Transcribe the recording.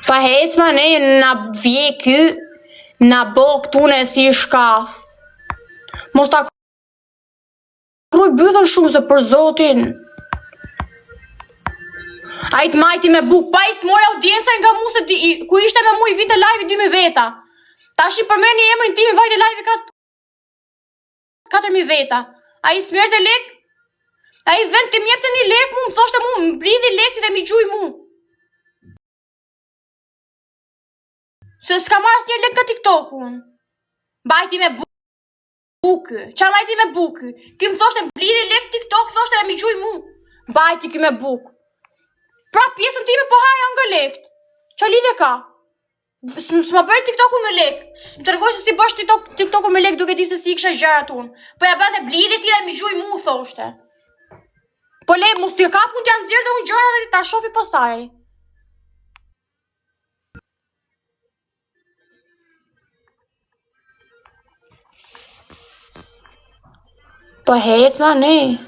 Pa hec ma ne na vje ky, na bo këtu në si shkath. Mos ta kruj bythën shumë se për zotin. Ai të majti me buk, pa i s'mori audienca nga mu se di, i, ku ishte me mu i vinte live 2000 veta. Tash i përmeni emrin tim i vajte live ka 4000 veta. Ai s'merrte lek. Ai vend të më jepte një lek, mu më thoshte mu, më mblidhi lekët dhe m'i gjuj mu. Se s'ka marrë asnjë lek nga TikToku unë. Mbajti me bukë. Ça mbajti me bukë? Ky më thoshte mblidhi lek TikTok, thoshte dhe m'i gjuj mu. Mbajti ky me bukë. Pra pjesën time po haja nga lekt. Ça lidhje ka? S'ma bëri TikToku me lek. S'më tregoi se si bësh TikTok, TikToku me lek duke di se si i kisha gjërat unë. Po ja bënte mblidhi ti dhe m'i gjuj mu thoshte. Po le, mos t'i kap unë t'ja nxjerr dhe unë gjërat dhe ta shofi pastaj. Po hec ma ne.